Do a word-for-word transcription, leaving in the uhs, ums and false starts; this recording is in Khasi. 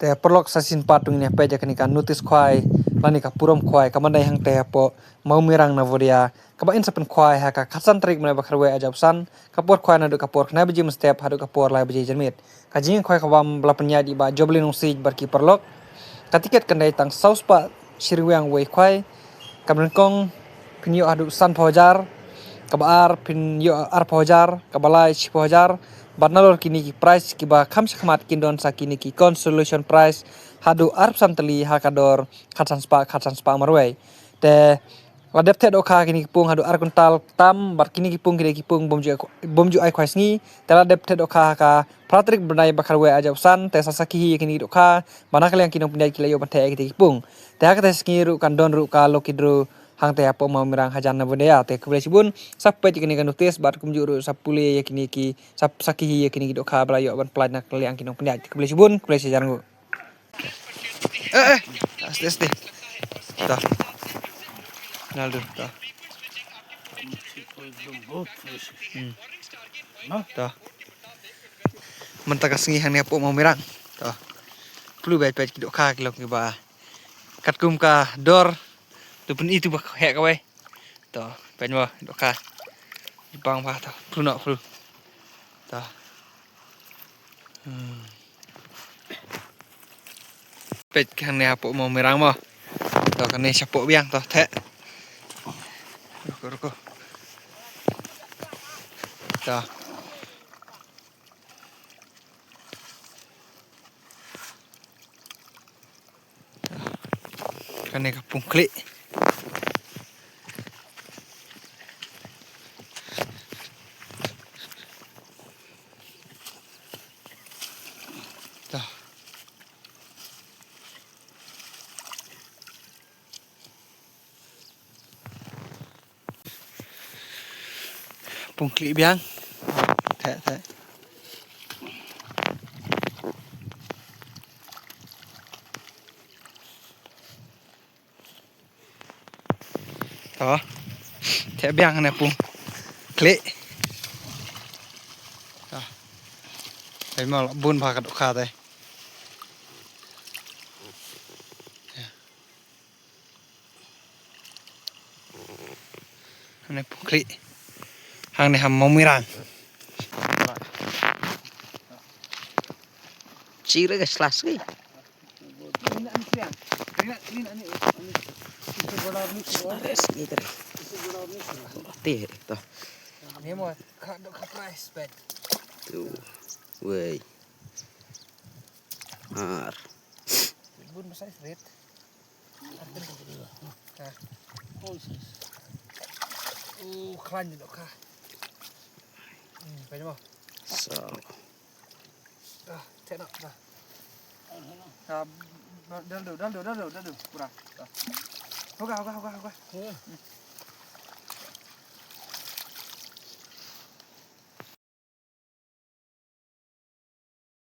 Te paralok, sa shisien pat to ngin ïa peit ïa kane ka notice khwai lane ka burom khwai kaba dei hangtei hapoh Mawmirang Navodaya, kaba yn sa pynkhwai ha ka khatsan tarik bnai ba kharwei arhajar arphew san, ka por khwai naduh ka por khyndai baje mynstep haduh ka por lai baje janmiet. Ka jingkhwai kaba la pynïaid da i Bah Joblin Nongsiej bad ki paralok. Ka tiket kan dei tang saw spah shi ryngwiang wei khwai. Ka ba nyngkong phin ïoh haduh sanphew hajar, kaba ar phin ïoh arphew hajar, kaba lai shiphew hajar. Bad nalor kine ki prize kiba kham shakhmat kin don sa kine ki consolation prize haduh arphew san tylli ha ka dor khatsan spah, khatsan spah marwei. Te la dep theh dohkha kine ki pung haduh ar kuntal tam, bad kine ki pung ki dei ki pung bym ju, bym ju ai khwai sngi. Te la dep theh dohkha ha ka phra tarik bnai ba kharwei arhajar arphew san, te sa sakhi hi ïa kine ki dohkha ba na ka liang ki nongpynïaid ki la ïoh ban theh ïa kine ki pung. Te ha katei ka sngi ruh kan don ruh ka lucky draw hangtei hapoh Mawmirang hajan Navodaya. Te khublei shibun, sa peit ïa kane ka notice bad kumjuh ruh sa pule ïa kine ki, sa sakhi hi ïa kine ki dohkha ba la ïoh ban pyllait na ka liang ki nongpynïaid. Te khublei shibun, khublei shihajar nguh. Eh, eh. Aste, aste. To. Naldo, to. Hmm. To. Mynta ka sngi hangne hapoh Mawmirang. To. Plu bad peit ki dohkha ki long kiba katkum ka dor. To pyni tu ba heh kawei. To, peit mo, dohkha. Jubab ba to, plu noh, plu. To. Hmm. Peit hangne hapoh Mawmirang mo. To, kane shapoh biang to, theh. Ruko, ruko. To. Kane ka pung khlieh. To. Pung khlieh biang. Theh, theh. To. Theh biang ne pung khlieh. To. Ai ma la bun bha ka dohkha te. Hangne pung khlieh. Hangne ha Mawmirang. Chire ka slas ki. Slas ki tare. Te to. Ni mo ka dohkha prize peit. Tu. Wei. Ar. Bun ba size rit. Ha. Oh, khlaiñ dohkha. Hmm, peit mo. So. Ah, theh noh, dah. Ah, dal do, dal do, dal do, dal do, pura. Ah. Hoga, hoga, hoga, hoga. Hmm.